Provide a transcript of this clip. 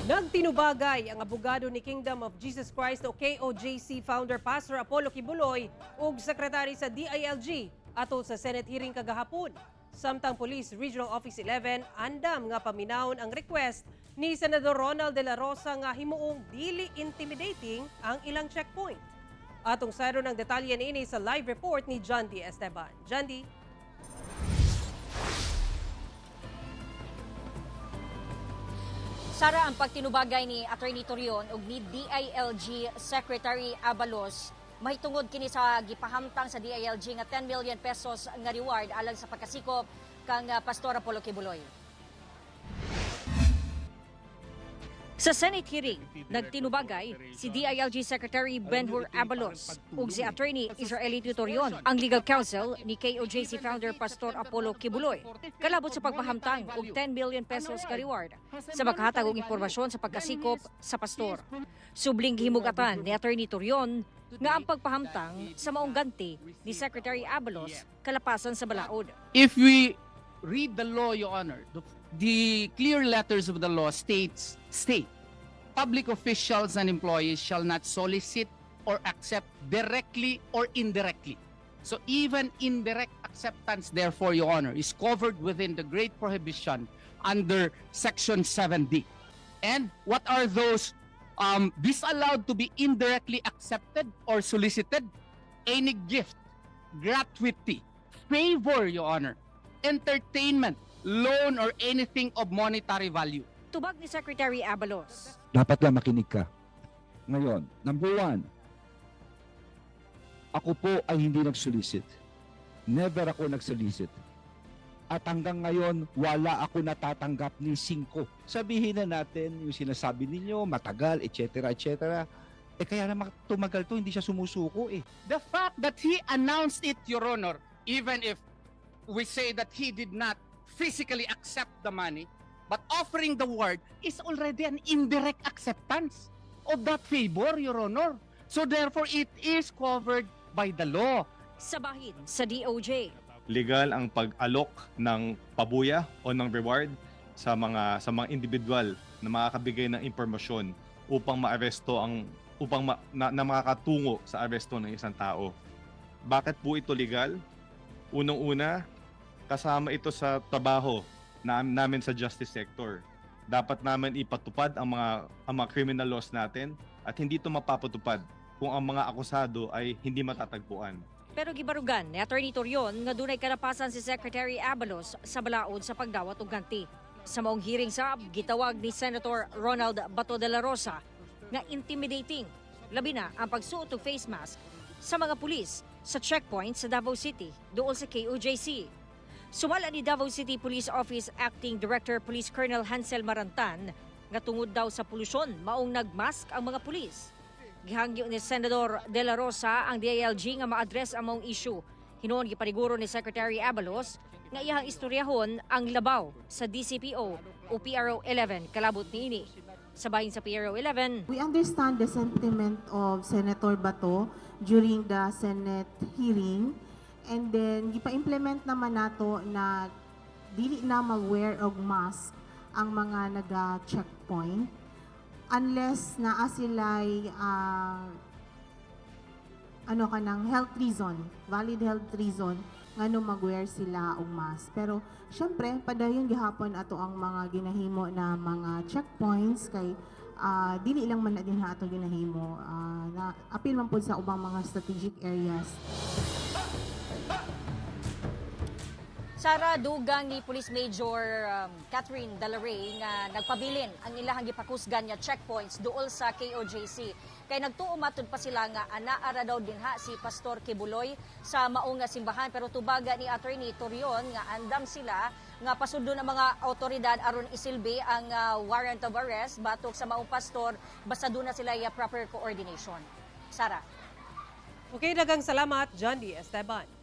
Nagtinubagay ang abogado ni Kingdom of Jesus Christ o KOJC founder Pastor Apollo Quiboloy ug sekretary sa DILG atol sa Senate hearing kagahapon. Samtang Police Regional Office 11 andam nga paminawon ang request ni Senador Ronald De La Rosa nga himuong dili intimidating ang ilang checkpoint. Atong sayro ng detalye niini sa live report ni John D. Esteban. John D. Sara, ang pagtinubagay ni Attorney Torion ug ni DILG Secretary Abalos mahitungod kini sa gipahamtang sa DILG nga 10 million pesos nga reward alang sa pagkasikop kang Pastor Apollo Quiboloy. Sa Senate hearing, nagtinubagay si DILG Secretary Benhur Abalos ug si Attorney Israelito Torion, ang legal counsel ni KOJC founder Pastor Apollo Quiboloy, kalabot sa pagpahamtang og 10 million pesos ka reward sa makahatag og impormasyon sa pagkasikop sa pastor. Subling gihimugatan ni Attorney Torion nga ang pagpahamtang sa maong ganti ni Secretary Abalos kalapasan sa balaod. If we read the law, Your Honor, the clear letters of the law state public officials and employees shall not solicit or accept directly or indirectly. So even indirect acceptance, therefore, Your Honor, is covered within the great prohibition under Section 7D. And what are those disallowed to be indirectly accepted or solicited? Any gift, gratuity, favor, Your Honor, entertainment, loan, or anything of monetary value. Tubag ni Secretary Abalos. Dapat lang makinig ka. Ngayon, number one, ako po ay hindi nag-solicit. Never ako nag-solicit. At hanggang ngayon, wala ako natatanggap ni singko. Sabihin na natin yung sinasabi ninyo, matagal, etc., etc. Eh kaya naman tumagal to, hindi siya sumusuko eh. The fact that he announced it, Your Honor, even if we say that he did not physically accept the money, but offering the word is already an indirect acceptance of that favor, Your Honor. So therefore, it is covered by the law. Sa bahin sa DOJ. Legal ang pag-alok ng pabuya o ng reward sa mga individual na makakabigay ng impormasyon upang maaresto ang upang ma, na, na makakatungo sa aresto ng isang tao. Bakit po ito legal? Unang-una, kasama ito sa trabaho namin sa justice sector. Dapat namin ipatupad ang mga criminal laws natin at hindi ito mapapatupad kung ang mga akusado ay hindi matatagpuan. Pero gibarugan ni Attorney Torion nga dunay kalapasan si Secretary Abalos sa balaod sa pagdawat og ganti. Sa maong hearing sab, gitawag ni Senator Ronald Bato de la Rosa nga intimidating, labi na ang pagsuot og face mask sa mga pulis sa checkpoint sa Davao City duol sa KOJC. Sumala ni Davao City Police Office Acting Director Police Colonel Hansel Marantan nga tungod daw sa polusyon maong nagmask ang mga pulis. Gihangyo ni Senador De La Rosa ang DILG nga ma-address ang maong issue. Hinuon gipaniguro ni Secretary Abalos nga iyang istoryahon ang labaw sa DCPO o PRO 11 kalabot niini. Sa bahin sa PRO 11, We understand the sentiment of Senator Bato during the Senate hearing, and then gipa-implement naman nato na dili na mag-wear og mask ang mga naga-checkpoint unless naa sila'y ano kanang health reason, valid health reason ngano mag-wear sila og mask. Pero syempre, padayon gihapon ato ang mga ginahimo na mga checkpoints kay dili lang man na dinha ato ginahimo, na apil man pud sa ubang mga strategic areas. Sara, dugang ni Police Major Catherine Dalaray nga nagpabilin ang ilahang gipakusgan nga checkpoints duol sa KOJC. Kay nagtuo matud pa sila nga anaa ra daw dinha si Pastor Quiboloy sa maong nga simbahan, pero tubaga ni Attorney Torion nga andam sila nga pasundon ang mga awtoridad aron isilbi ang warrant of arrest batok sa maong pastor basta duna sila ya proper coordination. Sara. Okay, daghang salamat, John D. Esteban.